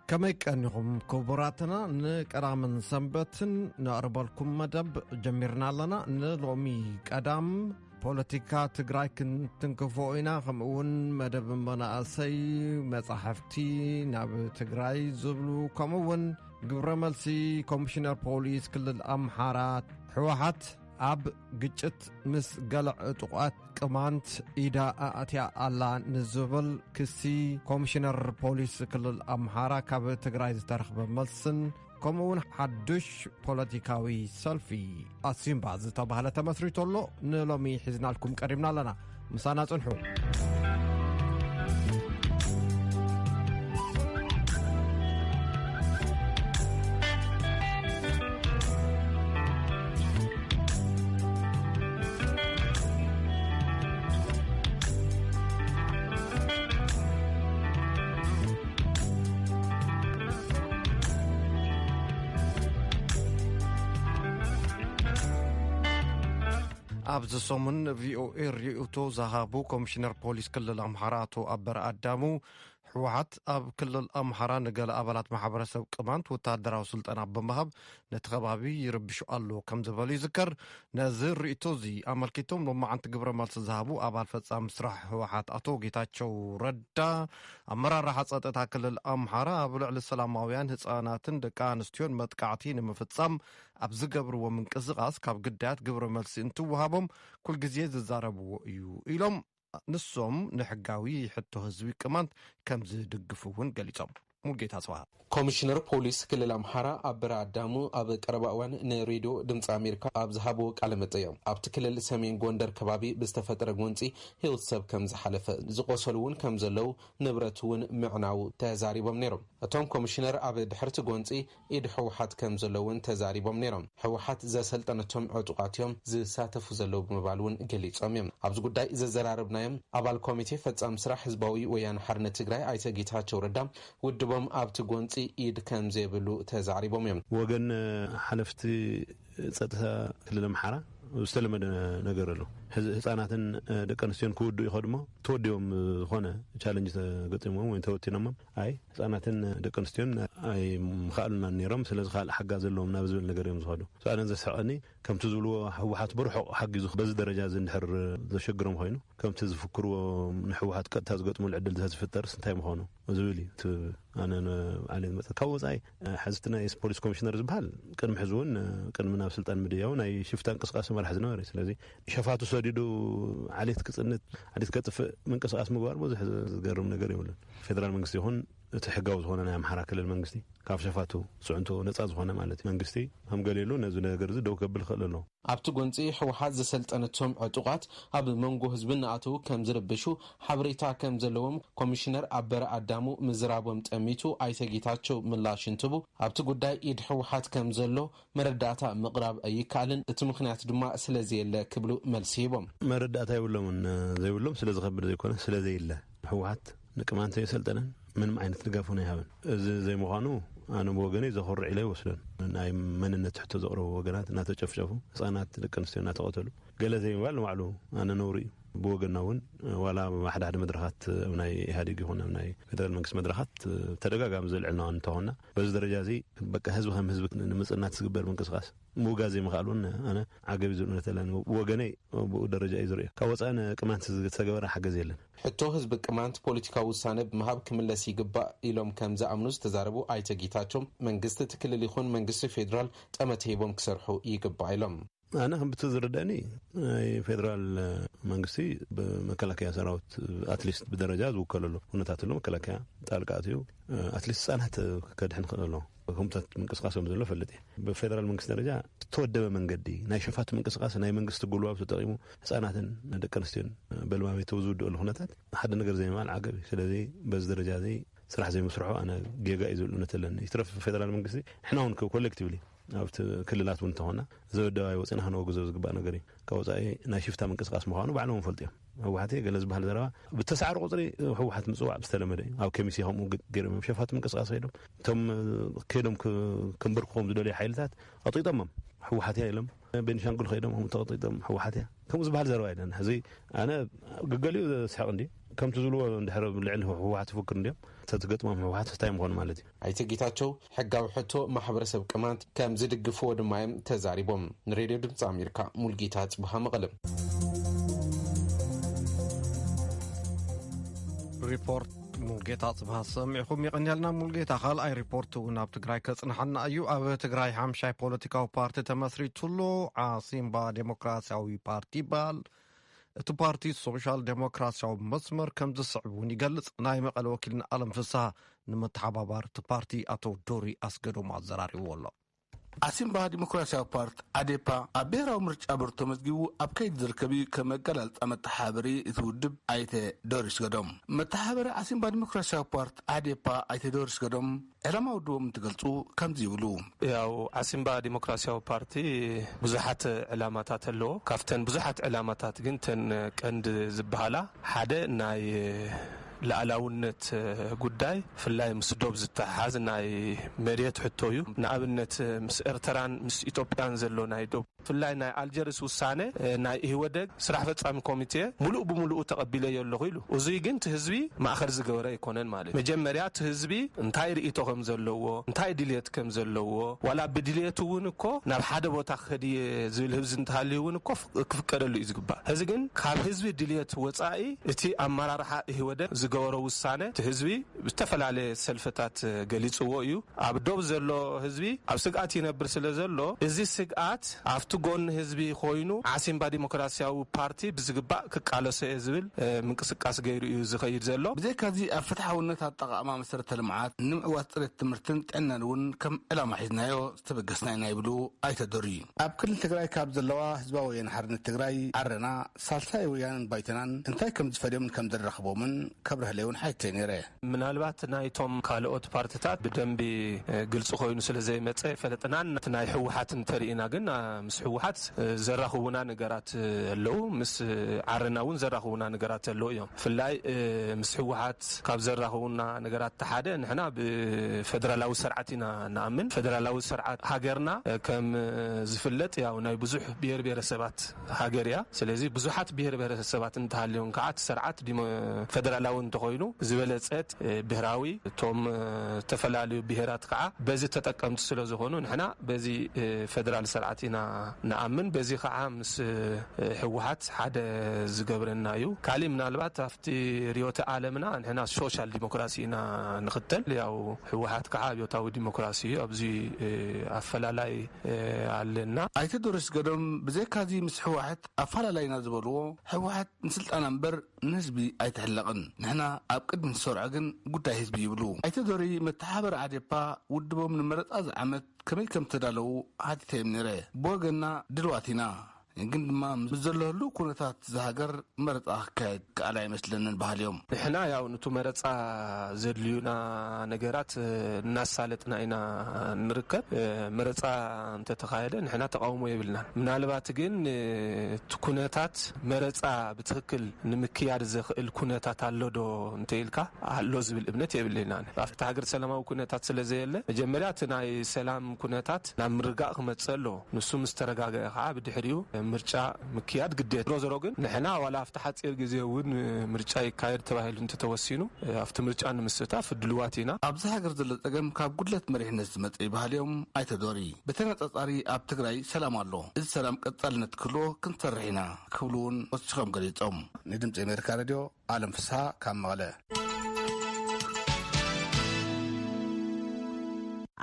ከመይ ቀኒኹም ክቡራትና? ንቀዳምን ሰንበትን ነቕርበልኩም መደብ ጀሚርና ኣለና። ንሎሚ ቀዳም ፖለቲካ ትግራይ ክንትንክፎ ኢና። ከምኡ እውን መደብ መናእሰይ፣ መጻሕፍቲ ናብ ትግራይ ዝብሉ፣ ከምኡ እውን ግብረ መልሲ ኮሚሽነር ፖሊስ ክልል ኣምሓራ፣ ህወሓት ኣብ ግጭት ምስ ገለ ዕጡቓት ቅማንት ኢዳ ኣእትያ ኣላ ንዝብል ክሲ፣ ኮሚሽነር ፖሊስ ክልል ኣምሓራ ካብ ትግራይ ዝተረኽበ መልስን፣ ከምኡ እውን ሓዱሽ ፖለቲካዊ ሰልፊ ኣሲምባ ዝተባህለ ተመስሪቱ ኣሎ። ንሎሚ ሒዝናልኩም ቀሪብና ኣለና። ምሳና ጽንሑ። ኣብዚ ሰሙን ቪኦኤ ርእይቶ ዝሃቡ ኮሚሽነር ፖሊስ ክልል ኣምሓራ ኣቶ ኣበረ ኣዳሙ፣ ህወሓት ኣብ ክልል ኣምሓራ ንገለ ኣባላት ማሕበረሰብ ቅማንት ወታደራዊ ስልጠና ብምሃብ ነቲ ከባቢ ይርብሹ ኣሎ ከም ዝበሉ ይዝከር። ነዚ ርእይቶ እዚ ኣመልኪቶም ሎማዓንቲ ግብረ መልሲ ዝሃቡ ኣባል ፈጻሚ ስራሕ ህወሓት ኣቶ ጌታቸው ረዳ፣ ኣመራርሓ ጸጥታ ክልል ኣምሓራ ኣብ ልዕሊ ሰላማውያን ህጻናትን ደቂ ኣንስትዮን መጥቃዕቲ ንምፍጻም ኣብ ዝገብርዎ ምንቅስቓስ ካብ ግዳያት ግብረ መልሲ እንትወሃቦም ኩልግዜ ዝዛረብዎ እዩ ኢሎም። ንሶም ንሕጋዊ ሕቶ ህዝቢ ቅማንት ከም ዝድግፉ እውን ገሊጾም። ሙልጌታ ጽባህ። ኮሚሽነር ፖሊስ ክልል ኣምሓራ ኣበረ ኣዳሙ ኣብ ቀረባ እዋን ንሬድዮ ድምፂ ኣሜሪካ ኣብ ዝሃብዎ ቃለ መጠይቕ፣ ኣብቲ ክልል ሰሜን ጎንደር ከባቢ ብዝተፈጠረ ጎንፂ ህይወት ሰብ ከም ዝሓለፈ፣ ዝቆሰሉ እውን ከም ዘለዉ፣ ንብረት እውን ምዕናዉ ተዛሪቦም ነይሮም። እቶም ኮሚሽነር ኣብ ድሕርቲ ጎንፂ ኢድ ህወሓት ከም ዘሎ እውን ተዛሪቦም ነይሮም። ህወሓት ዘሰልጠነቶም ዕጡቓት እዮም ዝሳተፉ ዘለዉ ብምባል እውን ገሊጾም እዮም። ኣብዚ ጉዳይ ዘዘራረብናዮም ኣባል ኮሚቴ ፈጻሚ ስራሕ ህዝባዊ ወያነ ሓርነት ትግራይ ኣይተ ጌታቸው ረዳ፣ ውድቦም ኣብቲ ጎንፂ ኢድ ከም ዘይብሉ ተዛሪቦም እዮም። ወገን ሓለፍቲ ጸጥታ ክልል ኣምሓራ ዝተለመደ ነገር ኣሎ። ህዝ-፣ ህጻናትን ደቂ ኣንስትዮን ክውዱ ይኸዱ እሞ፣ ተወዲቦም ዝኾነ ቻለንጅ ተገጢሞም ወይ ተወቲኖሞም፣ ኣይ ህጻናትን ደቂ ኣንስትዮን ኣይምኸኣሉናን ነይሮም፣ ስለዚ ካልእ ሓጋዝ ዘለዎም ናብ ዝብል ነገር እዮም ዝኸዱ። So ኣነ ዘስሕቐኒ፣ ከምቲ ዝብልዎ ህወሓት ብርሑቕ ሓጊዙ በዚ ደረጃ እዚ እንድሕር ዘሸግሮም ኮይኑ፣ ከምቲ ዝፍክርዎ ንህወሓት ቀጥታ ዝገጥሙሉ ዕድል ዝፍጠርስ እንታይ ምዃኑ ዝብል እዩ። እቲ ኣነ ንባዕለይ ዝመጸ ካብ ወጻኢ፣ እ፣ ሕዚ እቲ ናይ ፖሊስ ኮሚሽነር ዝበሃል ቅድሚ ሕዚ እውን፣ እ፣ ቅድሚ ናብ ስልጣን ምድያው ናይ ሽፍታ እንቅስቃሴ መራሕ ዝነበረ እዩ። ስለዚ ሸፋቱ ሰዲዱ ዓሌት ክጽንት፣ ዓሌት ከጥፍእ ምንቅስቃስ ምግባር ብዙሕ ዝገርም ነገር የብሉን። ፌደራል መንግስቲ ይኹን እቲ ሕጋዊ ዝኾነ ናይ ኣምሓራ ክልል መንግስቲ ካብ ሸፋቱ ጽዕንቶ ነጻ ዝኾነ ማለት እዩ። መንግስቲ ከም ገሌሉ ነዚ ነገር እዚ ደው ከብል ይኽእል ኣሎ። ኣብቲ ጎንጺ ህወሓት ዘሰልጠነቶም ዕጡቓት ኣብ መንጎ ህዝቢ እናኣተዉ ከም ዝርብሹ ሓበሬታ ከም ዘለዎም ኮሚሽነር ኣበረ ኣዳሙ ምዝራቦም ጠሚቱ ኣይተ ጌታቸው ምላሽ እንትቡ፣ ኣብቲ ጉዳይ ኢድ ህወሓት ከም ዘሎ መረዳእታ ምቕራብ ኣይከኣልን፣ እቲ ምኽንያት ድማ ስለ ዘየለ ክብሉ መልሲ ሂቦም። መረዳእታ የብሎምን፣ ዘይብሎም ስለ ዝኸብድ ዘይኮነ፣ ስለ ዘየለ። ህወሓት ንቅማንት የሰልጠነን፣ ምንም ዓይነት ድጋፍ እውን ኣይሃበን። እዚ ዘይምዃኑ ኣነ ብወገነይ ዘኹርዕ ኢለ ይወስዶን። ናይ መንነት ሕቶ ዘቕረቡ ወገናት እናተጨፍጨፉ፣ ህፃናት፣ ደቂ ኣንስትዮ እናተቐተሉ፣ ገለ ዘይምባል ንባዕሉ ኣነ ነውሪ እዩ። ብወገንና እውን ዋላ ኣብ ሓደ ሓደ መድረኻት፣ ኣብ ናይ ኢህኣዴግ ይኹን ኣብ ናይ ፌደራል መንግስቲ መድረኻት ተደጋጋሚ ዘልዕልና እንተኾንና፣ በዚ ደረጃ እዚ በቃ ህዝቢ ከም ህዝቢ ንምፅናት ዝግበር ምንቅስቃስ ምውጋዝ ዘይምኽኣል እውን ኣነ ዓገብ እዩ ዝብል እምነት ኣለኒ። ብወገነይ ብኡ ደረጃ እዩ ዝርእዮ። ካብ ወፃኢ ንቅማንት ዝተገበረ ሓገዝ የለን። ሕቶ ህዝቢ ቅማንት ፖለቲካዊ ውሳነ ብምሃብ ክምለስ ይግባእ ኢሎም ከም ዝኣምኑ ዝተዛረቡ ኣይተ ጌታቸው፣ መንግስቲ እቲ ክልል ይኹን መንግስቲ ፌዴራል ጠመተ ሂቦም ክሰርሑ ይግባእ ኢሎም። ኣነ ከም ብቲ ዝርደኒ ናይ ፌዴራል መንግስቲ ብመከላከያ ሰራዊት ኣትሊስት ብደረጃ ዝውከለሉ ኩነታት ኣሎ። መከላከያ ጣልቃ ኣትዩ ኣትሊስት ህፃናት ከድሕን ክእል ኣለዎ። ከምታት ምንቅስቃስ ከም ዘሎ ፈልጥ እየ። ብፌደራል መንግስቲ ደረጃ ዝተወደበ መንገዲ ናይ ሸፋቱ ምንቅስቃስ ናይ መንግስቲ ጉልባብ ተጠቂሙ ህፃናትን ደቂ ኣንስትዮን በልማሜተው ዝውድእሉ ኩነታት ሓደ ነገር ዘይምባል ዓገብ እዩ። ስለዚ በዚ ደረጃ እዚ ስራሕ ዘይምስርሑ ኣነ ጌጋ እዩ ዝብል እምነት ኣለኒ። ይትረፍ ፌደራል መንግስቲ ንሕና እውን ኮሌክቲቭሊ ኣብቲ ክልላት እውን እንተኾና ዘወደባይ ወፂና ክነወግዞ ዝግባእ ነገር እዩ። ካብ ወፃኢ ናይ ሽፍታ ምንቅስቃስ ምዃኑ ባዕሎም ፈልጥ እዮም። ህወሓት ገለ ዝበሃል ዘረባ ብተሳዕረ ቁፅሪ ህወሓት ምፅዋዕ ዝተለመደ እዩ። ኣብ ከሚሴ ከምኡ ገ-፣ ገይሮም እዮም ሸፋቱ ምንቅስቃስ ከይዶም እቶም ከይዶም ክ-፣ ክንብርክኾም ዝደልዩ ሓይልታት ኣጥቂጦሞም። ህወሓት እያ ኢሎም፣ ቤኒሻንጉል ከይዶም ከምኡ ተቐጢጦም ህወሓት እያ ከምኡ ዝበሃል ዘረባ የለን። ሕዚ ኣነ ግገሊኡ ስሕቕ እንዲ ከምቲ ዝብልዎ እንድሕር ልዕሊ ህወሓት ይፍክር እንዲዮም፣ ተትገጥሞም ህወሓት እንታይ ምኾኑ ማለት እዩ። ኣይተ ጌታቸው ሕጋዊ ሕቶ ማሕበረሰብ ቅማንት ከም ዝድግፍዎ ድማ እዮም ተዛሪቦም። ንሬድዮ ድምፂ ኣሜሪካ ሙልጌታ ጽቡሃ መቐለም። ሪፖርት ሙልጌታ ጽብሃ ሰሚዕኹም። የቐንየልና ሙልጌታ። ካልኣይ ሪፖርት እውን ኣብ ትግራይ ከጽንሓና እዩ። ኣብ ትግራይ ሓምሻይ ፖለቲካዊ ፓርቲ ተመስሪቱሉ፣ ዓሲምባ ዴሞክራሲያዊ ፓርቲ ይበሃል። እቲ ፓርቲ ሶሻል ዴሞክራሲያዊ መስመር ከም ዝስዕብ እውን ይገልጽ። ናይ መቐለ ወኪልና ኣለም ፍስሃ ንመተሓባባሪ እቲ ፓርቲ ኣቶ ዶሪ ኣስገዶም ኣዘራሪብዎ ኣሎ። ዓሲምባ ዲሞክራሲያዊ ፓርቲ፣ ዓዴፓ፣ ኣብ ብሔራዊ ምርጫ ቦርድ ተመዝጊቡ ኣብ ከይዲ ዝርከብ እዩ። ከም መገላልጻ መተሓባበሪ እቲ ውድብ ኣይተ ዶሪስ ገዶም፣ መተሓባበሪ ዓሲምባ ዲሞክራሲያዊ ፓርቲ፣ ዓዴፓ፣ ኣይተ ዶሪስ ገዶም፣ ዕላማ ውድቦም እንትገልጹ ከምዚ ይብሉ። ያው ዓሲምባ ዲሞክራሲያዊ ፓርቲ ብዙሓት ዕላማታት ኣለዎ። ካብተን ብዙሓት ዕላማታት ግን ተን ቀንዲ ዝበሃላ ሓደ ናይ ሉዓላውነት ጉዳይ፣ ብፍላይ ምስ ዶብ ዝተሓሓዝ ናይ መሬት ሕቶ እዩ። ንኣብነት ምስ ኤርትራን ምስ ኢትዮጵያን ዘሎ ናይ ዶብ፣ ብፍላይ ናይ ኣልጀርስ ውሳነ፣ እ፣ ናይ ኢህወደግ ስራሕ ፈጻሚ ኮሚቴ ሙሉእ ብሙሉእ ተቐቢለዮ ኣለኹ ኢሉ። እዙይ ግን እቲ ህዝቢ ማእኸል ዝገበረ ኣይኮነን ማለት እዩ። መጀመርያ እቲ ህዝቢ እንታይ ርእይቶ ከም ዘለዎ፣ እንታይ ድልየት ከም ዘለዎ፣ ዋላ ብድልየቱ እውን እኮ ናብ ሓደ ቦታ ክኸድ እየ ዝብል ህዝቢ እንተሃልዩ እውን እኮ ፍቅ-፣ ክፍቀደሉ እዩ ዝግባእ። ሕዚ ግን ካብ ህዝቢ ድልየት ወጻኢ እቲ ኣመራርሓ ኢህወደግ ዝገበሮ ውሳነ እቲ ህዝቢ ብዝተፈላለየ ሰልፍታት ገሊጽዎ እዩ። ኣብ ዶብ ዘሎ ህዝቢ ኣብ ስግኣት ይነብር ስለ ዘሎ፣ እዚ ስግኣት ኣብቲ ጎኒ ህዝቢ ኮይኑ ዓሲምባ ዲሞክራሲያዊ ፓርቲ ብዝግባእ ክቃለሶ እየ ዝብል፣ እ፣ ምንቅስቃስ ገይሩ እዩ ዝኸይድ ዘሎ። ብዘይካዚ ኣብ ፍትሓውነት ኣጠቓቕማ መሰረተ ልምዓት፣ ንምዕዋት ፅሬት ትምህርትን ጥዕናን እውን ከም ዕላማ ሒዝናዮ ዝተበገስና ኢና ይብሉ ኣይተ ዶሪ። ኣብ ክልል ትግራይ ካብ ዘለዋ ህዝባዊ ወያነ ሓርነት ትግራይ፣ ዓረና፣ ሳልሳይ ወያነን ባይቶናን እንታይ ከም ዝፈልዮምን ከም ዘራኽቦምን ከብርህለይ እውን ሓይተይ ነይረ። ምናልባት ናይቶም ካልኦት ፓርትታት ብደንቢ፣ እ፣ ግልፂ ኮይኑ ስለ ዘይመፀ ኣይፈለጥናን። እቲ ናይ ህወሓት እንተርኢና ግን፣ እ፣ ምስ ህወሓት፣ እ፣ ዘራኽቡና ነገራት፣ እ፣ ኣለዉ። ምስ ዓረና እውን ዘራኽቡና ነገራት ኣለዉ እዮም። ብፍላይ፣ እ፣ ምስ ህወሓት ካብ ዘራኽቡና ነገራት እቲ ሓደ፣ ንሕና ብፌደራላዊ ስርዓት ኢና ንኣምን። ፌደራላዊ ስርዓት ሃገርና፣ እ፣ ከም፣ እ፣ ዝፍለጥ ያው ናይ ብዙሕ ብሔር ብሔረሰባት ሃገር እያ። ስለዚ ብዙሓት ብሔር ብሔረሰባት እንተሃልዮም ከዓ እቲ ስርዓት ዲሞ-፣ ፌደራላዊ እንተኾይኑ ዝበለጸት፣ እ፣ ብሔራዊ እቶም፣ እ፣ ዝተፈላለዩ ብሔራት ከዓ በዚ ተጠቀምቲ ስለ ዝኾኑ ንሕና በዚ፣ እ፣ ፌደራል ስርዓት ኢና ንኣምን። በዚ ከዓ ምስ፣ እ፣ ህወሓት ሓደ ዝገብረና እዩ። ካሊእ ምናልባት ኣብቲ ርዮተ ዓለምና ንሕና ሶሻል ዲሞክራሲ ኢና ንኽተል። ያው ህወሓት ከዓ ኣብዮታዊ ዲሞክራሲ እዩ። ኣብዚ፣ እ፣ ኣፈላላይ፣ እ፣ ኣለና። ኣይተ ዶሪስ ገዶም ብዘይካዚ ምስ ህወሓት ኣፈላላይና ዝበልዎ፣ ህወሓት ንስልጣና እምበር ንህዝቢ ኣይትሕለቕን። ንሕና ኣብ ቅድሚ ንሰርዖ ግን ጉዳይ ህዝቢ ይብሉ። ኣይተ ዶሪ መተሓባበሪ ዓዴፓ ውድቦም ንመረፃ ዝዓመት ከመይ ከም ተዳለዉ ሓቲተዮም ነይረ። ብወገንና ድልዋት ኢና፣ ግን ድማ ምስ ዘሎ ህሉው ኩነታት እዛ ሃገር መረፃ ክካየድ ከኣል ኣይመስለንን በሃሊ እዮም። ንሕና ያው ንቱ መረፃ ዘድልዩና ነገራት፣ እ፣ እናሳለጥና ኢና ንርከብ። እ፣ መረፃ እንተተኻየደ ንሕና ተቃውሞ የብልናን። ምናልባት ግን፣ እ፣ እቲ ኩነታት መረፃ ብትኽክል ንምክያድ ዘኽእል ኩነታት ኣሎ ዶ እንተኢልካ፣ ኣሎ ዝብል እምነት የብልናን። ኣብቲ ሃገር ሰላማዊ ኩነታት ስለ ዘየለ፣ መጀመርያ እቲ ናይ ሰላም ኩነታት ናብ ምርጋእ ክመጽእ ኣለዎ። ንሱ ምስ ተረጋገአ ከዓ ብድሕሪኡ ምርጫ ምክያድ ግዴታ። ዞሮ ዞሮ ግን ንሕና ዋላ ኣብቲ ሓጺር ግዜ እውን ምርጫ ይካየድ ተባሂሉ እንተተወሲኑ፣ ኣብቲ ምርጫ ንምስታፍ ድልዋት ኢና። ኣብዚ ሃገር ዘሎ ጸገም ካብ ጉድለት መሪሕነት ዝመጸ ይበሃል እዮም ኣይተ ዶሪ። ብተነጻጻሪ ኣብ ትግራይ ሰላም ኣሎ። እዚ ሰላም ቀጻልነት ክህልዎ ክንሰርሕ ኢና ክብሉ እውን ወሲኾም ገሊጾም። ንድምጺ ኣሜሪካ ሬድዮ ኣለም ፍስሃ ካብ መቐለ።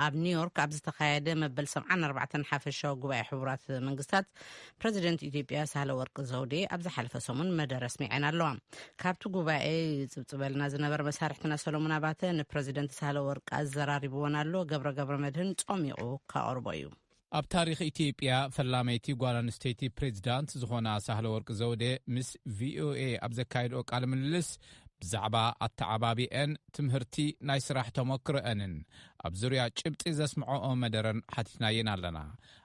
ኣብ ኒውዮርክ ኣብ ዝተኻየደ መበል ሰብዓን ኣርባዕተን ሓፈሻዊ ጉባኤ ሕቡራት መንግስታት፣ ፕረዚደንት ኢትዮጵያ ሳህለ ወርቅ ዘውዴ ኣብ ዝሓለፈ ሰሙን መደረ ኣስሚዐን ኣለዋ። ካብቲ ጉባኤ ይጽብጽበልና ዝነበረ መሳርሕትና ሰሎሞን ኣባተ ንፕረዚደንት ሳህለ ወርቅ ኣዘራሪብወን ኣሎ። ገብረ ገብረ መድህን ጾሚቑ ካቐርቦ እዩ። ኣብ ታሪኽ ኢትዮጵያ ፈላመይቲ ጓል ኣንስተይቲ ፕሬዚዳንት ዝኾና ሳህለ ወርቅ ዘውዴ ምስ ቪኦኤ ኣብ ዘካየድኦ ቃለ ምልልስ ብዛዕባ ኣተዓባቢአን፣ ትምህርቲ፣ ናይ ስራሕ ተመክሮአንን ኣብ ዙርያ ጭብጢ ዘስምዐኦ መደረን ሓቲትናየን ኣለና።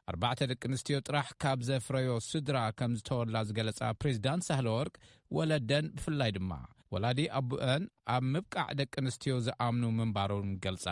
ኣርባዕተ ደቂ ኣንስትዮ ጥራሕ ካብ ዘፍረዮ ስድራ ከም ዝተወላ ዝገለጻ ፕሬዚዳንት ሳህለ ወርቅ፣ ወለደን ብፍላይ ድማ ወላዲ ኣቦአን ኣብ ምብቃዕ ደቂ ኣንስትዮ ዝኣምኑ ምንባሮም ገልጻ።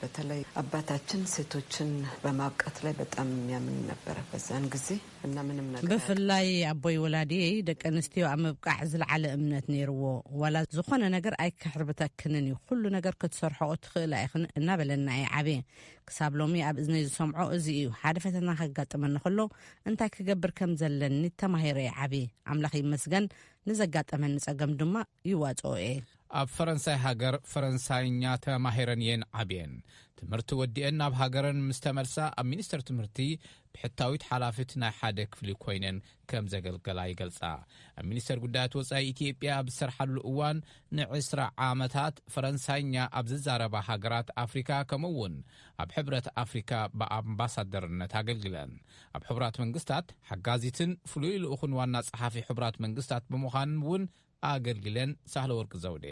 በተለይ አባታችን ሴቶችን በማብቃት ላይ በጣም የሚያምን ነበረ በዛን ጊዜ እና ምንም ነገር ብፍላይ ኣቦይ ወላዲየይ ደቂ ኣንስትዮ ኣብ ምብቃዕ ዝለዓለ እምነት ነይርዎ። ዋላ ዝኾነ ነገር ኣይክሕርብተክንን እዩ፣ ኩሉ ነገር ክትሰርሖኦ ትኽእላ ኢኽን እናበለና እየ ዓብየ። ክሳብ ሎሚ ኣብ እዝነይ ዝሰምዖ እዚ እዩ። ሓደ ፈተና ከጋጥመኒ ከሎ እንታይ ክገብር ከም ዘለኒ ተማሂረ እየ ዓብየ። ኣምላኽ ይመስገን፣ ንዘጋጠመኒ ጸገም ድማ ይዋጽኦ እየ። ኣብ ፈረንሳይ ሃገር ፈረንሳይኛ ተማሂረን እየን ዓብየን። ትምህርቲ ወዲአን ናብ ሃገረን ምስ ተመልሳ ኣብ ሚኒስተር ትምህርቲ ብሕታዊት ሓላፊት ናይ ሓደ ክፍሊ ኮይነን ከም ዘገልገላ ይገልጻ። ኣብ ሚኒስተር ጉዳያት ወጻኢ ኢትዮጵያ ኣብ ዝሰርሓሉ እዋን ንዕስራ ዓመታት ፈረንሳይኛ ኣብ ዝዛረባ ሃገራት ኣፍሪካ ከምኡ እውን ኣብ ሕብረት ኣፍሪካ ብኣምባሳደርነት ኣገልግለን። ኣብ ሕቡራት መንግስታት ሓጋዚትን ፍሉይ ልኡኽን ዋና ጸሓፊ ሕቡራት መንግስታት ብምዃን እውን ኣገልግለን። ሳህለ ወርቂ ዘውዴ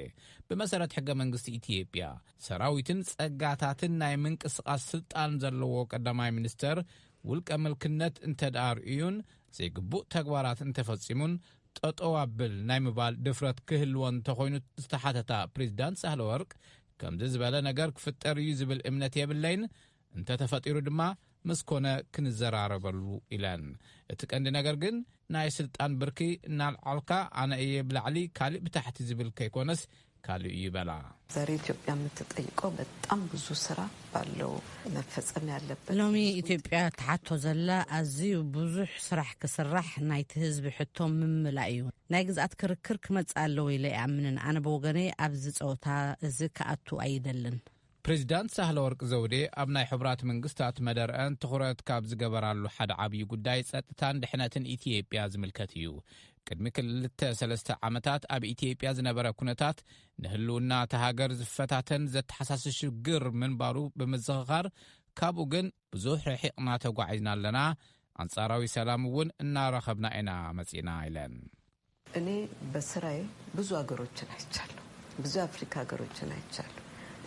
ብመሰረት ሕገ መንግስቲ ኢትዮጵያ ሰራዊትን ጸጋታትን ናይ ምንቅስቓስ ስልጣን ዘለዎ ቀዳማይ ሚኒስተር ውልቀ ምልክነት እንተ ደኣ ርእዩን ዘይግቡእ ተግባራት እንተፈጺሙን ጠጠው ኣብል ናይ ምባል ድፍረት ክህልዎ እንተኾይኑ ዝተሓተታ ፕሬዚዳንት ሳህለ ወርቅ ከምዚ ዝበለ ነገር ክፍጠር እዩ ዝብል እምነት የብለይን፣ እንተተፈጢሩ ድማ ምስ ኮነ ክንዘራረበሉ ኢለን። እቲ ቀንዲ ነገር ግን ናይ ስልጣን ብርኪ እናልዓልካ ኣነ እየ ብላዕሊ ካልእ ብታሕቲ ዝብል ከይኮነስ ካልእ እዩ በላ። ዛሬ ኢትዮጵያ የምትጠይቀው በጣም ብዙ ስራ ባለው መፈጸም ያለበት ሎሚ ኢትዮጵያ ትሓቶ ዘላ ኣዝዩ ብዙሕ ስራሕ ክስራሕ ናይቲ ህዝቢ ሕቶ ምምላእ እዩ። ናይ ግዝኣት ክርክር ክመጽእ ኣለዎ ኢለ ይኣምንን። ኣነ ብወገነይ ኣብዚ ጸወታ እዚ ክኣቱ ኣይደልን። ፕሬዚዳንት ሳህለ ወርቅ ዘውዴ ኣብ ናይ ሕቡራት መንግስታት መደርአን ትኹረት ካብ ዝገበራሉ ሓደ ዓብዪ ጉዳይ ጸጥታን ድሕነትን ኢትዮጵያ ዝምልከት እዩ። ቅድሚ ክልተ ሰለስተ ዓመታት ኣብ ኢትዮጵያ ዝነበረ ኩነታት ንህልውና እታ ሃገር ዝፈታተን ዘተሓሳስብ ሽግር ምንባሩ ብምዝኽኻር ካብኡ ግን ብዙሕ ርሒቕና ተጓዒዝና ኣለና፣ ኣንጻራዊ ሰላም እውን እናረኸብና ኢና መጺእና ኢለን። እኔ በስራዬ ብዙ ሀገሮችን አይቻለሁ። ብዙ የአፍሪካ ሀገሮችን አይቻለሁ።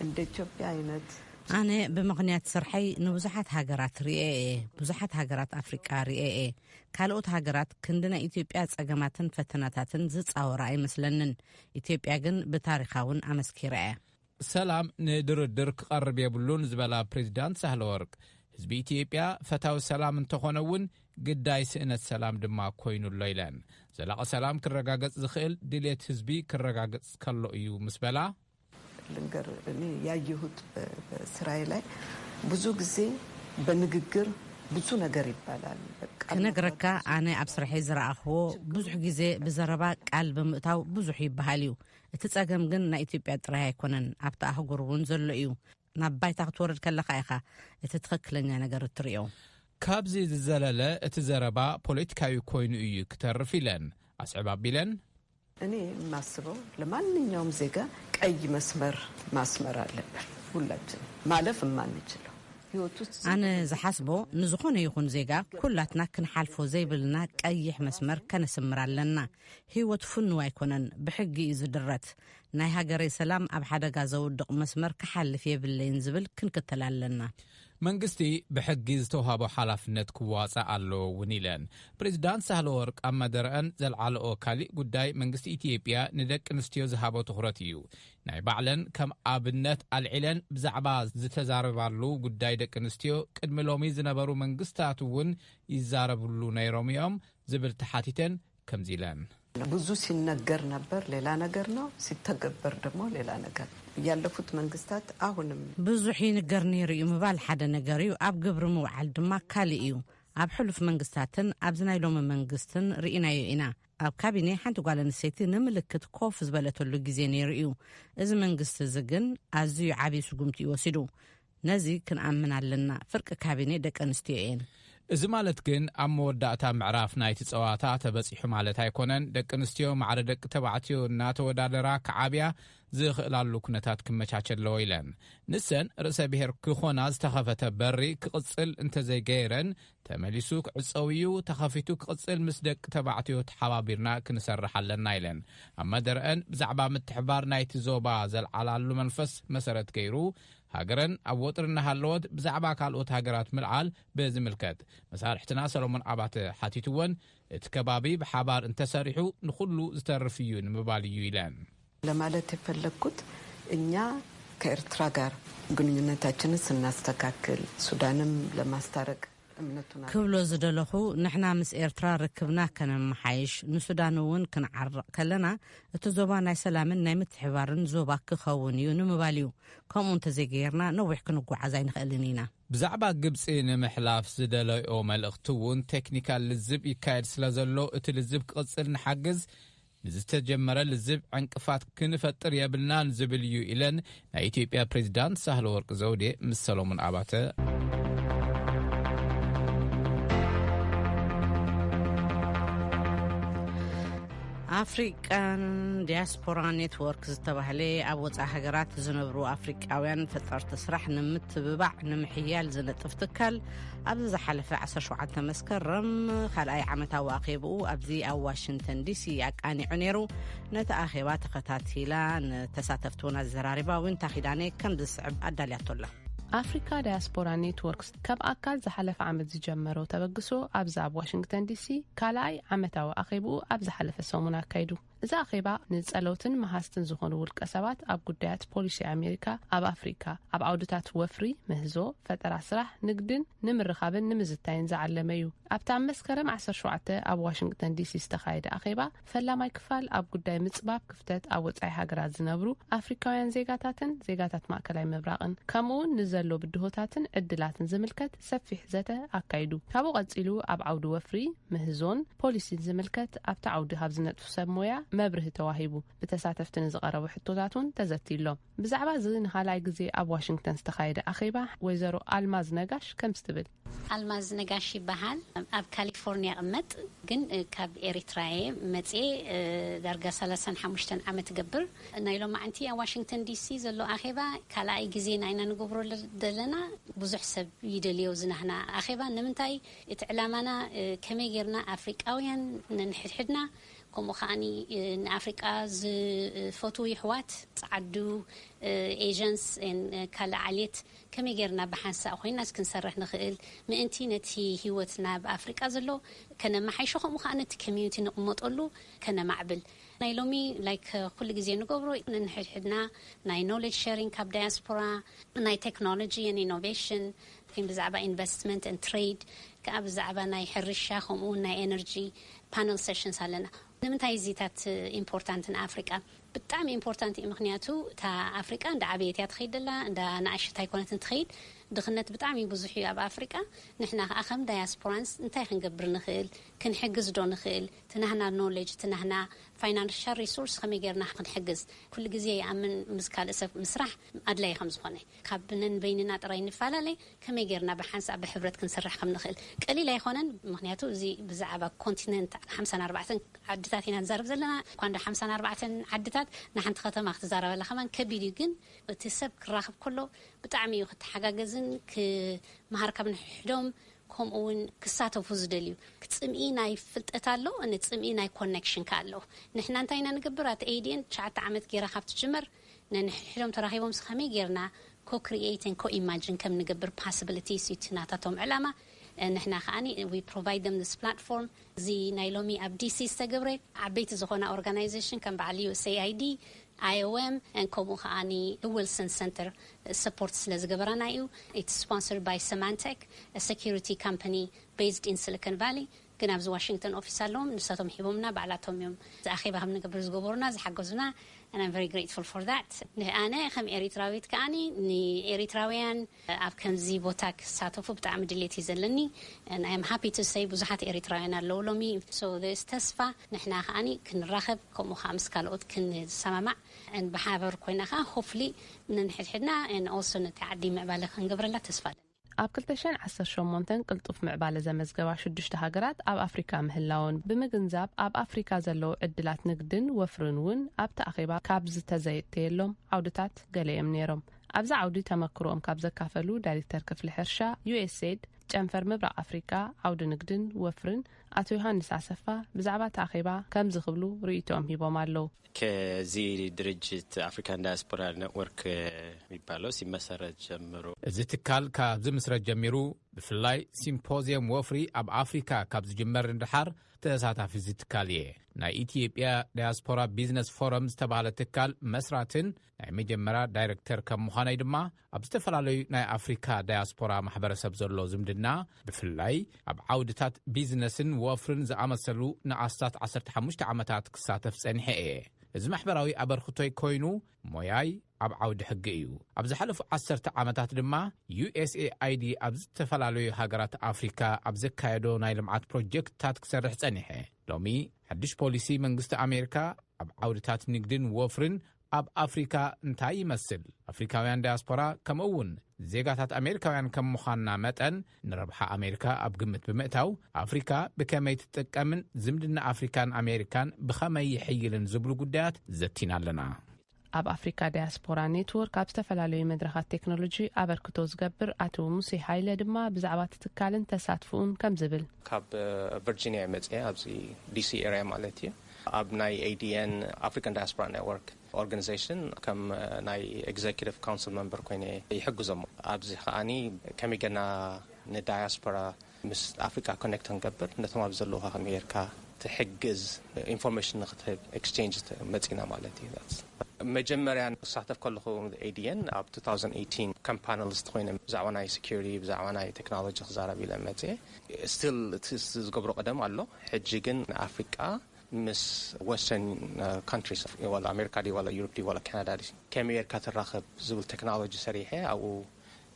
እንደ ኢትዮጵያ አይነት ኣነ ብምኽንያት ስርሐይ ንብዙሓት ሃገራት ርኤ እየ። ብዙሓት ሃገራት ኣፍሪቃ ርኤ እየ። ካልኦት ሃገራት ክንዲ ናይ ኢትዮጵያ ጸገማትን ፈተናታትን ዝጻወራ ኣይመስለንን። ኢትዮጵያ ግን ብታሪኻ እውን ኣመስኪራ እያ። ሰላም ንድርድር ክቐርብ የብሉን ዝበላ ፕሬዚዳንት ሳህለ ወርቅ ህዝቢ ኢትዮጵያ ፈታዊ ሰላም እንተኾነ እውን ግዳይ ስእነት ሰላም ድማ ኮይኑ ኣሎ ኢለን። ዘላቒ ሰላም ክረጋገጽ ዝኽእል ድሌት ህዝቢ ክረጋገጽ ከሎ እዩ ምስ በላ ልንገር እኔ ያየሁት በስራዬ ላይ ብዙ ጊዜ በንግግር ብዙ ነገር ይባላል። ክነግረካ ኣነ ኣብ ስርሐይ ዝረኣኽዎ ብዙሕ ግዜ ብዘረባ ቃል ብምእታው ብዙሕ ይበሃል እዩ። እቲ ጸገም ግን ናይ ኢትዮጵያ ጥራይ ኣይኮነን፣ ኣብቲ ኣህጉር እውን ዘሎ እዩ። ናብ ባይታ ክትወርድ ከለኻ ኢኻ እቲ ትኽክለኛ ነገር እትርእዮ። ካብዚ ዝዘለለ እቲ ዘረባ ፖለቲካዊ ኮይኑ እዩ ክተርፍ ኢለን ኣስዕብ ኣቢለን። እኔ የማስበው ለማንኛውም ዜጋ ቀይ መስመር ማስመር አለብን። ሁላችን ማለፍ የማንችለው ህይወት ውስጥ ኣነ ዝሓስቦ ንዝኾነ ይኹን ዜጋ ኩላትና ክንሓልፎ ዘይብልና ቀይሕ መስመር ከነስምር ኣለና። ህይወት ፍኑው ኣይኮነን፣ ብሕጊ እዩ ዝድረት። ናይ ሃገረይ ሰላም ኣብ ሓደጋ ዘውድቕ መስመር ክሓልፍ የብለይን ዝብል ክንክተል ኣለና። መንግስቲ ብሕጊ ዝተውሃቦ ሓላፍነት ክዋፃእ ኣለዎ እውን ኢለን። ፕሬዚዳንት ሳህለ ወርቅ ኣብ መደረአን ዘልዓለኦ ካሊእ ጉዳይ መንግስቲ ኢትዮጵያ ንደቂ ኣንስትዮ ዝሃቦ ትኹረት እዩ። ናይ ባዕለን ከም ኣብነት ኣልዒለን ብዛዕባ ዝተዛረባሉ ጉዳይ ደቂ ኣንስትዮ ቅድሚ ሎሚ ዝነበሩ መንግስታት እውን ይዛረብሉ ነይሮም እዮም ዝብል ተሓቲተን ከምዚ ኢለን። ብዙ ሲነገር ነበር፣ ሌላ ነገር ነው፣ ሲተገበር ደግሞ ሌላ ነገር። ያለፉት መንግስታት አሁንም ብዙሕ ይንገር ነይሩ እዩ ምባል ሓደ ነገር እዩ፣ ኣብ ግብሪ ምውዓል ድማ ካልእ እዩ። ኣብ ሕሉፍ መንግስታትን ኣብዚ ናይ ሎሚ መንግስትን ርኢናዮ ኢና። ኣብ ካቢኔ ሓንቲ ጓል ኣንስተይቲ ንምልክት ኮፍ ዝበለተሉ ግዜ ነይሩ እዩ። እዚ መንግስቲ እዚ ግን ኣዝዩ ዓብዪ ስጉምቲ እዩ ወሲዱ። ነዚ ክንኣምን ኣለና። ፍርቂ ካቢኔ ደቂ ኣንስትዮ እየን። እዚ ማለት ግን ኣብ መወዳእታ ምዕራፍ ናይቲ ጸዋታ ተበጺሑ ማለት ኣይኮነን። ደቂ ኣንስትዮ ማዕረ ደቂ ተባዕትዮ እናተወዳደራ ክዓብያ ዝኽእላሉ ኩነታት ክመቻቸ ኣለዎ ኢለን። ንሰን ርእሰ ብሔር ክኾና ዝተኸፈተ በሪ ክቕጽል እንተዘይገይረን ተመሊሱ ክዕጸው እዩ። ተኸፊቱ ክቕጽል ምስ ደቂ ተባዕትዮ ተሓባቢርና ክንሰርሕ ኣለና ኢለን። ኣብ መደረአን ብዛዕባ ምትሕባር ናይቲ ዞባ ዘልዓላሉ መንፈስ መሰረት ገይሩ ሃገረን ኣብ ወጥሪ እናሃለወት ብዛዕባ ካልኦት ሃገራት ምልዓል ብዝምልከት መሳርሕትና ሰሎሞን ኣባተ ሓቲትወን፣ እቲ ከባቢ ብሓባር እንተሰሪሑ ንኹሉ ዝተርፍ እዩ ንምባል እዩ ኢለን። ለማለት የፈለግኩት እኛ ከኤርትራ ጋር ግንኙነታችንን ስናስተካክል ሱዳንም ለማስታረቅ እምነቱን ክብሎ ዝደለኹ፣ ንሕና ምስ ኤርትራ ርክብና ከነመሓይሽ፣ ንሱዳን እውን ክንዓርቕ ከለና፣ እቲ ዞባ ናይ ሰላምን ናይ ምትሕባርን ዞባ ክኸውን እዩ ንምባል እዩ። ከምኡ እንተዘይገይርና፣ ነዊሕ ክንጓዓዝ ኣይንኽእልን ኢና። ብዛዕባ ግብጺ ንምሕላፍ ዝደለዮ መልእኽቲ እውን ቴክኒካል ልዝብ ይካየድ ስለ ዘሎ፣ እቲ ልዝብ ክቕጽል ንሓግዝ፣ ንዝተጀመረ ልዝብ ዕንቅፋት ክንፈጥር የብልናን ዝብል እዩ ኢለን ናይ ኢትዮጵያ ፕሬዚዳንት ሳህለ ወርቅ ዘውዴ ምስ ሰሎሞን ኣባተ። ኣፍሪቃን ዲያስፖራ ኔትወርክ ዝተባህለ ኣብ ወፃኢ ሃገራት ዝነብሩ ኣፍሪቃውያን ፈጠርቲ ስራሕ ንምትብባዕ ንምሕያል ዝነጥፍ ትካል፣ ኣብዚ ዝሓለፈ ዓሰርተ ሸውዓተ መስከረም ካልኣይ ዓመታዊ ኣኼብኡ ኣብዚ ኣብ ዋሽንግተን ዲሲ ኣቃኒዑ ነይሩ። ነቲ ኣኼባ ተኸታቲላ ንተሳተፍቲ እውን ኣዘራሪባ። ዊንታ ኪዳነ ከም ዝስዕብ ኣዳልያቶ ኣላ። ኣፍሪካ ዳያስፖራ ኔትወርክስ ካብ ኣካል ዝሓለፈ ዓመት ዝጀመረው ተበግሶ ኣብዚ ኣብ ዋሽንግተን ዲሲ ካልኣይ ዓመታዊ ኣኼብኡ ኣብ ዝሓለፈ ሰሙን ኣካይዱ። እዚ ኣኼባ ንጸለውትን መሃዝትን ዝኾኑ ውልቀ ሰባት ኣብ ጉዳያት ፖሊሲ ኣሜሪካ ኣብ ኣፍሪካ፣ ኣብ ዓውድታት ወፍሪ፣ ምህዞ፣ ፈጠራ ስራሕ፣ ንግድን ንምርኻብን ንምዝታይን ዝዓለመ እዩ። ኣብቲ ኣብ መስከረም ዓሰርተ ሸውዓተ ኣብ ዋሽንግተን ዲሲ ዝተኻየደ ኣኼባ፣ ፈላማይ ክፋል ኣብ ጉዳይ ምጽባብ ክፍተት ኣብ ወጻኢ ሃገራት ዝነብሩ ኣፍሪካውያን ዜጋታትን ዜጋታት ማእከላይ ምብራቕን፣ ከምኡውን ንዘሎ ብድሆታትን ዕድላትን ዝምልከት ሰፊሕ ዘተ ኣካይዱ። ካብኡ ቀጺሉ ኣብ ዓውዲ ወፍሪ፣ ምህዞን ፖሊሲን ዝምልከት ኣብቲ ዓውዲ ካብ ዝነጥፉ ሰብ ሞያ መብርሂ ተዋሂቡ። ብተሳተፍቲ ንዝቐረቡ ሕቶታት እውን ተዘትዩሎም። ብዛዕባ እዚ ንኻልኣይ ግዜ ኣብ ዋሽንግተን ዝተኻየደ ኣኼባ ወይዘሮ ኣልማዝ ነጋሽ ከምዚ ትብል። ኣልማዝ ነጋሽ ይበሃል። ኣብ ካሊፎርኒያ እቕመጥ፣ ግን፣ እ፣ ካብ ኤሪትራ እየ መጽኤ፣ እ፣ ዳርጋ ሰላሳን ሓሙሽተን ዓመት እገብር። ናይ ሎማዓንቲ ኣብ ዋሽንግተን ዲሲ ዘሎ ኣኼባ ካልኣይ ግዜና ኢና ንገብሮ ለ-፣ ዘለና። ብዙሕ ሰብ ይደልዮ ዝናህና ኣኼባ። ንምንታይ? እቲ ዕላማና፣ እ፣ ከመይ ጌርና ኣፍሪቃውያን ነንሕድሕድና፣ ከምኡ ከኣኒ፣ እ፣ ንኣፍሪቃ ዝፈትዉ ይሕዋት፣ ጸዓዱ፣ እ፣ ኤጀንስ፣ ን፣ እ፣ ካልእ ዓሌት ከመይ ጌርና ብሓንሳእ ኮይናስ ክንሰርሕ ንኽእል፣ ምእንቲ ነቲ ህይወትና ኣብ ኣፍሪቃ ዘሎ ከነመሓይሾ፣ ከምኡ ከኣ ነቲ ኮሚዩኒቲ ንቕመጠሉ ከነማዕብል። ናይ ሎሚ፣ ላይክ፣ ኩሉ ግዜ ንገብሮ፣ ነንሕድሕድና ናይ ኖሌጅ ሸሪንግ ካብ ዳያስፖራ፣ ናይ ቴክኖሎጂ ን ኢኖቬሽን፣ ግን ብዛዕባ ኢንቨስትመንት ን ትሬድ፣ ከኣ ብዛዕባ ናይ ሕርሻ፣ ከምኡ እውን ናይ ኤነርጂ ፓነል ሴሽንስ ኣለና። ንምንታይ እዚታት ኢምፖርታንት ንኣፍሪቃ? ብጣዕሚ ኢምፖርታንት እዩ፣ ምኽንያቱ እታ ኣፍሪቃ እንዳ ዓበየት እያ ትኸይድ ደላ፣ እንዳ ንኣሽት ኣይኮነትን ትኸይድ። ድኽነት ብጣዕሚ ብዙሕ እዩ ኣብ ኣፍሪቃ። ንሕና ከኣ ከም ዳያስፖራንስ እንታይ ክንገብር ንኽእል? ክንሕግዝ ዶ ንኽእል? ትናህና ኖሌጅ፣ ትናህና ፋይናንሻል ሪሶርስ ከመይ ጌርና ክንሕግዝ? ኩሉ ግዜ ይኣምን ምስ ካልእ ሰብ ምስራሕ ኣድላዪ ከም ዝኾነ። ካብ ነንበይንና ጥራይ ንፈላለ፣ ከመይ ጌርና ብሓንሳእ ብሕብረት ክንሰርሕ ከም ንኽእል ቀሊል ኣይኮነን። ምኽንያቱ እዚ ብዛዕባ ኮንቲነንት ሓምሳን ኣርባዕተን ዓድታት ኢና ንዛረብ ዘለና። እኳ እንዶ ሓምሳን ኣርባዕተን ዓድታት ንሓንቲ ከተማ ክትዛረበላ ከማን ከቢድ እዩ። ግን እቲ ሰብ ክራኸብ ከሎ ብጣዕሚ እዩ ክተሓጋገዝን ክመሃር ካብ ንሕዶም ከምኡ እውን ክሳተፉ ዝደልዩ። ክጽምኢ ናይ ፍልጠት ኣሎ፣ ንጽምኢ ናይ ኮኔክሽን ከ ኣሎ። ንሕና እንታይ ኢና ንገብር? ኣቲ ኤ ዲ ኤን ትሽዓተ ዓመት ገይራ ካብ ትጅመር ነንሕድሕዶም ተራኺቦም ሲ ከመይ ጌርና ኮ ክሪኤትን ኮ ኢማጅን ከም ንገብር ፓስብሊቲስ እዩ እቲ ናታቶም ዕላማ። ንሕና ከኣኒ we provide them this platform። እዚ ናይ ሎሚ ኣብ ዲ ሲ ዝተገብረ ዓበይቲ ዝኾና ኦርጋናይዜሽን ከም በዓል ዩ ኤስ ኤ ኣይ ዲ፣ ኣይ ኦ ኤም፣ ከምኡ ከኣኒ ዊልሰን ሰንተር ሰፖርት ስለ ዝገበራና እዩ። It's sponsored by Symantec, a security company based in Silicon Valley። ግን ኣብዚ ዋሽንግተን ኦፊስ ኣለዎም፣ ንሳቶም ሂቦምና፣ ባዕላቶም እዮም እዚ ኣኼባ ከም ንገብር ዝገበሩና፣ ዝሓገዙና። And I'm very grateful for that። ኣነ ከም ኤሪትራዊት ከኣኒ ንኤሪትራውያን ኣብ ከምዚ ቦታ ክሳተፉ ብጣዕሚ ድሌት እዩ ዘለኒ። And I am happy to say ብዙሓት ኤሪትራውያን ኣለዉ ሎሚ። So there is ተስፋ፣ ንሕና ከኣኒ ክንራኸብ፣ ከምኡ ከኣ ምስ ካልኦት ክንሰማማዕ፣ and ብሓበር ኮይና ከኣ hopefully ነንሕድሕድና and also ነቲ ዓዲ ምዕባለ ክንገብረላ ተስፋ ኣለኒ። ኣብ ክልተ ሽሕን ዓሰርተ ሸሞንተን ቅልጡፍ ምዕባለ ዘመዝገባ ሽዱሽተ ሃገራት ኣብ ኣፍሪካ ምህላወን ብምግንዛብ፣ ኣብ ኣፍሪካ ዘለዉ ዕድላት ንግድን ወፍርን እውን ኣብቲ ኣኼባ ካብ ዝተዘየተየሎም ዓውድታት ገለ'ዮም ነይሮም። ኣብዚ ዓውዲ ተመክሮኦም ካብ ዘካፈሉ ዳይሬክተር ክፍሊ ሕርሻ ዩ ኤስ ኤድ ጨንፈር ምብራቕ ኣፍሪቃ ዓውዲ ንግድን ወፍርን ኣቶ ዮሃንስ ኣሰፋ ብዛዕባ እቲ ኣኼባ ከምዚ ክብሉ ርእይቶኦም ሂቦም ኣለዉ። ከዚ ድርጅት ኣፍሪካን ዳያስፖራ ኔትወርክ የሚባለው ሲመሰረት ጀምሮ እዚ ትካል ካብ ዝምስረት ጀሚሩ፣ ብፍላይ ሲምፖዚየም ወፍሪ ኣብ ኣፍሪካ ካብ ዝጅመር ንድሓር ተሳታፊ እዚ ትካል እየ። ናይ ኢትዮጵያ ዳያስፖራ ቢዝነስ ፎረም ዝተባህለ ትካል መስራትን ናይ መጀመርያ ዳይሬክተር ከም ምዃነይ ድማ፣ ኣብ ዝተፈላለዩ ናይ ኣፍሪካ ዳያስፖራ ማሕበረሰብ ዘሎ ዝምድና፣ ብፍላይ ኣብ ዓውድታት ቢዝነስን ወፍርን ዝኣመሰሉ ንኣስታት ዓሰርተ ሓሙሽተ ዓመታት ክሳተፍ ጸኒሐ እየ። እዚ ማሕበራዊ ኣበርክቶይ ኮይኑ፣ ሞያይ ኣብ ዓውዲ ሕጊ እዩ። ኣብ ዝሓለፉ ዓሰርተ ዓመታት ድማ፣ ዩ ኤስ ኤ ኣይ ዲ ኣብ ዝተፈላለዩ ሃገራት ኣፍሪካ ኣብ ዘካየዶ ናይ ልምዓት ፕሮጀክትታት ክሰርሕ ጸኒሐ። ሎሚ ሓድሽ ፖሊሲ መንግስቲ ኣሜሪካ ኣብ ዓውድታት ንግድን ወፍርን ኣብ ኣፍሪካ እንታይ ይመስል? ኣፍሪካውያን ዳያስፖራ፣ ከምኡ እውን ዜጋታት ኣሜሪካውያን ከም ምዃንና መጠን፣ ንረብሓ ኣሜሪካ ኣብ ግምት ብምእታው፣ ኣፍሪካ ብከመይ ትጥቀምን ዝምድና ኣፍሪካን ኣሜሪካን ብኸመይ ይሕይልን ዝብሉ ጉዳያት ዘቲና ኣለና። ኣብ ኣፍሪካ ዳያስፖራ ኔትወርክ ኣብ ዝተፈላለዩ መድረኻት ቴክኖሎጂ ኣበርክቶ ዝገብር ኣቶ ሙሴ ሃይለ ድማ ብዛዕባ እቲ ትካልን ተሳትፍኡን ከም ዝብል። ካብ ቨርጂኒያ መፅአ ኣብዚ ዲሲ ኤሪያ ማለት እዩ። ኣብ ናይ ኤ ዲ ኤን ኣፍሪካን ዳያስፖራ ኔትወርክ ኦርጋኒዜሽን ከም ናይ ኤግዜኪቲቭ ካውንስል መንበር ኮይነ ይሕግዞም። ኣብዚ ከዓኒ ከመይ ገና ንዳያስፖራ ምስ ኣፍሪቃ ኮኔክት ክንገብር፣ ነቶም ኣብ ዘለውካ ከመይ ጌርካ ትሕግዝ፣ ኢንፎርሜሽን ንክትህብ ኤክስቼንጅ መፂና ማለት እዩ። መጀመርያ ክሳተፍ ከለኹ ኤ ዲ ኤን ኣብ two thousand eighteen ከም ፓነሊስት ኮይነ ብዛዕባ ናይ ሴኩሪቲ፣ ብዛዕባ ናይ ቴክኖሎጂ ክዛረብ ኢለ መፅየ። ስቲል እቲ ዝገብሮ ቀደም ኣሎ። ሕጂ ግን ንኣፍሪቃ ምስ ወስተርን ካንትሪስ፣ ዋላ ኣሜሪካ ድዩ ዋላ ዩሮፕ ድዩ ዋላ ካናዳ ድዩ፣ ከመይ ጌርካ ትራኸብ ዝብል ቴክኖሎጂ ሰሪሐ ኣብኡ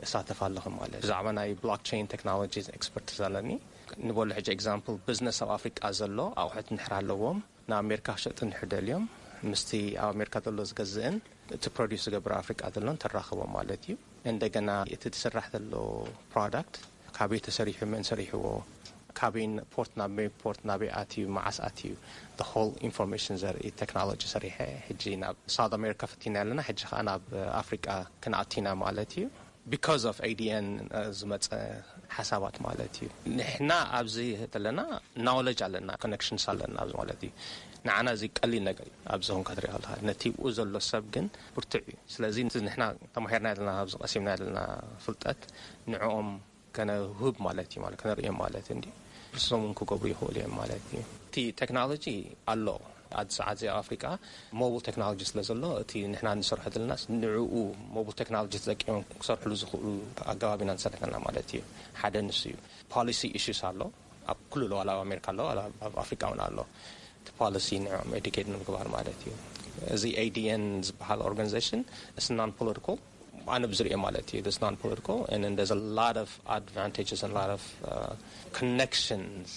እሳተፍ ኣለኹ ማለት። ብዛዕባ ናይ ብሎክቸይን ቴክኖሎጂ ኤክስፐርቲዝ ኣለኒ። ንበሉ ሕጂ ኤግዛምፕል፣ ቢዝነስ ኣብ ኣፍሪቃ ዘሎ ኣቑሑት እንድሕር ኣለዎም፣ ናብ ኣሜሪካ ክሸጡ እንድሕር ደልዮም፣ ምስቲ ኣብ ኣሜሪካ ዘሎ ዝገዝእን እቲ ፕሮዲስ ዝገብር ኣፍሪቃ ዘሎን ተራኽቦም ማለት እዩ። እንደገና እቲ ዝስራሕ ዘሎ ፕሮዳክት ካበይ ተሰሪሑ፣ መን ሰሪሕዎ፣ ካበይ ፖርት፣ ናብ መን ፖርት፣ ናበይ ኣትዩ፣ መዓስ ኣትዩ፣ the whole ኢንፎርሜሽን ዘርኢ ቴክኖሎጂ ሰሪሐ ሕጂ ናብ ሳውት ኣሜሪካ ፈቲና ኣለና። ሕጂ ከዓ ናብ ኣፍሪቃ ክንኣቲና ማለት እዩ። ቢካዝ ኦፍ ኤ ዲ ኤን ዝመፀ ሓሳባት ማለት እዩ። ንሕና ኣብዚ ዘለና ናውለጅ ኣለና፣ ኮኔክሽንስ ኣለና ኣብዚ ማለት እዩ። ንዓና እዚ ቀሊል ነገር እዩ። ኣብዚ ኹን ክትሪኦ ከለካ ነቲ ብኡ ዘሎ ሰብ ግን ብርቱዕ እዩ። ስለዚ ንሕና ተማሂርና ዘለና፣ ኣብዚ ቀሲምና ዘለና ፍልጠት ንዕኦም ከነውህብ ማለት እዩ፣ ማለት ከነርእዮም ማለት እንዲ ርሶም እውን ክገብሩ ይኽእሉ እዮም ማለት እዩ። እቲ ቴክኖሎጂ ኣሎ። ኣብዚ ሰዓት እዚ ኣብ ኣፍሪቃ ሞብል ቴክኖሎጂ ስለ ዘሎ፣ እቲ ንሕና ንሰርሖ ዘለና ንዕኡ ሞብል ቴክኖሎጂ ተጠቂሞም ክሰርሕሉ ዝኽእሉ ኣገባብ ኢና ንሰርሕ ዘለና ማለት እዩ። ሓደ ንሱ እዩ። ፖሊሲ ኢሹስ ኣሎ ኣብ ኩሉ፣ ዋላ ኣብ ኣሜሪካ ኣሎ፣ ዋላ ኣብ ኣፍሪቃ እውን ኣሎ። እቲ ፖሊሲ ንዕኦም ኤዱኬት ንምግባር ማለት እዩ። እዚ ኤ ዲ ኤን ዝበሃል ኦርጋኒዜሽን is non political፣ ኣነ ብዝሪኦ ማለት እዩ። It's non political and there's a lot of advantages and lot of connections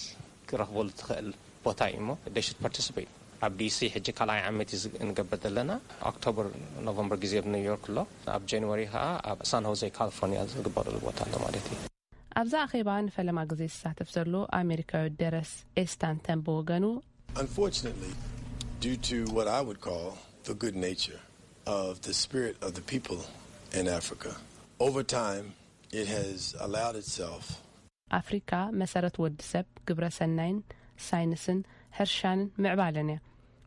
ክረኽበሉ ትኽእል ቦታ እዩ እሞ they should participate። ኣብ ዲ ሲ ሕጂ ካልኣይ ዓመት እዩ ዝግ-፣ እንገብር ዘለና። ኦክቶበር፣ ኖቨምበር ግዜ ኣብ ኒውዮርክ ኣሎ። ኣብ ጃንዋሪ ከዓ ኣብ ሳን ሆዜ ካሊፎርኒያ ዝግበረሉ ቦታ ኣሎ ማለት እዩ። ኣብዛ ኣኼባ ንፈለማ ግዜ ዝሳተፍ ዘሎ ኣሜሪካዊ ደረስ ኤስታንተን ብወገኑ፣ Unfortunately, due to what I would call the good nature of the spirit of the people in Africa, over time it has allowed itself ኣፍሪካ መሰረት ወዲ ሰብ፣ ግብረ ሰናይን ሳይንስን ሕርሻንን ምዕባለን እያ።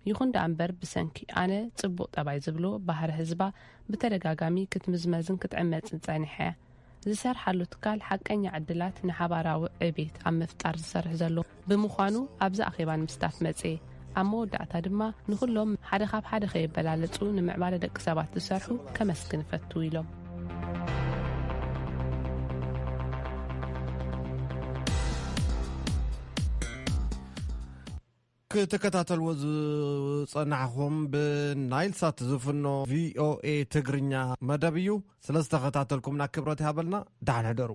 ይኹን ደኣ እምበር፣ ብሰንኪ ኣነ ጽቡቕ ጠባይ ዝብሎ ባህሪ ህዝባ ብተደጋጋሚ ክትምዝመዝን ክትዕመጽን ጸኒሓ እያ። ዝሰርሓሉ ትካል ሓቀኛ ዕድላት ንሓባራዊ ዕቤት ኣብ ምፍጣር ዝሰርሕ ዘሎ ብምዃኑ፣ ኣብዚ ኣኼባ ንምስታፍ መጽየ። ኣብ መወዳእታ ድማ፣ ንኹሎም ሓደ ካብ ሓደ ከየበላለጹ ንምዕባለ ደቂ ሰባት ዝሰርሑ ከመስግን እፈቱ ኢሎም። ክትከታተልዎ ዝጸናሕኹም ብናይል ሳት ዝፍኖ ቪ ኦ ኤ ትግርኛ መደብ እዩ። ስለ ዝተኸታተልኩምና ክብረት ይሃበልና። ደሓን ሕደሩ።